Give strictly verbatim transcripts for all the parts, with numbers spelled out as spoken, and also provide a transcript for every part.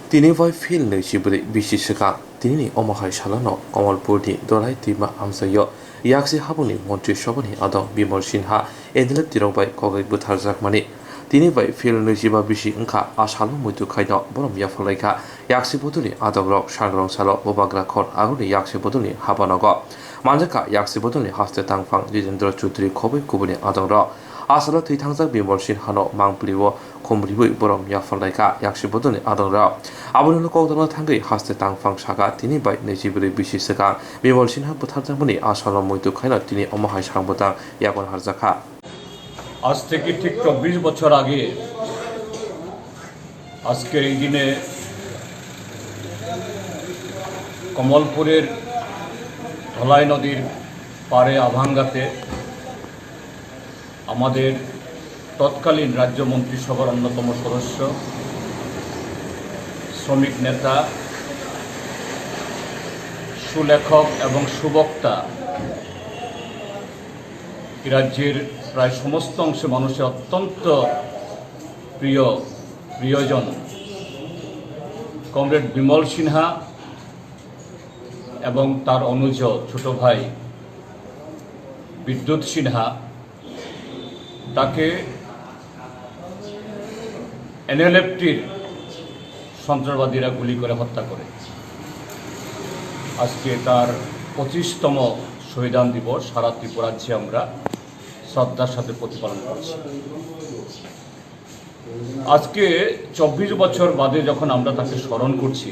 Tini bai phil nwichibrwi bisi swkang, tinini omo hai salano Kamalpurni Dolai twima amchaio yaksi habangni Montri Sabhani adong Bimal Sinha N L F tirok bai kokgwi butharjakmani. Tini bai phil nwichiba bisi wngkha, a salo muitu khaino borom yapharlaikha yaksi bodolni adongrok Sangrong salo Bubagra khor agurni yaksi bodolni habanogo. Manjakha yaksi bodolni haste tangphang Jitendra Chaudhary khobwi kubuni adongrok. A salo thwi thangjak Bimal Sinhano mangpilio khumriwi borom yapharlaikha yaksi bodolni adongrok. Aboni ulo kokdalna thangwi haste tangphang saka tini bai nwichibrwi bisi swkang Bimal Sinha butharjakmani a salo muitu khaino tini omo hai sangbwtang yakon harjakha. আজ থেকে ঠিক চব্বিশ বছর আগে আজকের এই দিনে কমলপুরের ধলাই নদীর পাড়ে আভাঙ্গাতে আমাদের তৎকালীন রাজ্য মন্ত্রিসভার অন্যতম সদস্য, শ্রমিক নেতা, সুলেখক এবং সুবক্তা, এই রাজ্যের প্রায় সমস্ত অংশে মানুষের অত্যন্ত প্রিয়, প্রিয়জন কমরেড বিমল সিনহা এবং তার অনুজ ছোট ভাই বিদ্যুৎ সিনহা, তাকে এনএলএফটির সন্ত্রাসবাদীরা গুলি করে হত্যা করে। আজকে তার পঁচিশতম শহীদান দিবস সারা ত্রিপুরাজ্যে আমরা শ্রদ্ধার সাথে প্রতিপালন করছি। আজকে চব্বিশ বছর বাদে যখন আমরা তাকে স্মরণ করছি,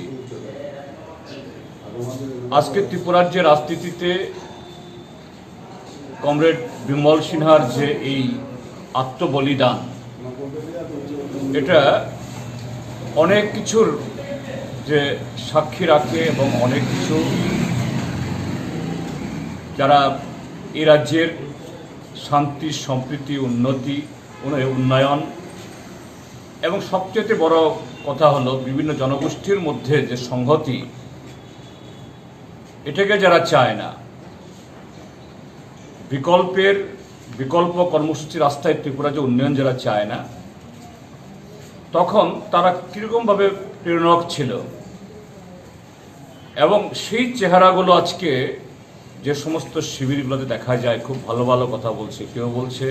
আজকে ত্রিপুরার যে রাজনীতিতে কমরেড বিমল সিনহার যে এই আত্মবলিদান, এটা অনেক কিছুর যে সাক্ষী রাখে এবং অনেক কিছু যারা এই রাজ্যের শান্তি, সম্প্রীতি, উন্নতি, উন্নয়-, উন্নয়ন এবং সবচেয়ে বড় কথা হলো বিভিন্ন জনগোষ্ঠীর মধ্যে যে সংহতি, এটাকে যারা চায় না, বিকল্পের, বিকল্প কর্মসূচি রাস্তায় ত্রিপুরা যে উন্নয়ন যারা চায় না, তখন তারা কীরকমভাবে প্রেরণার ছিল। এবং সেই চেহারাগুলো আজকে যে সমস্ত শিবিরগুলোতে দেখা যায়, খুব ভালো ভালো কথা বলছে, কেউ বলছে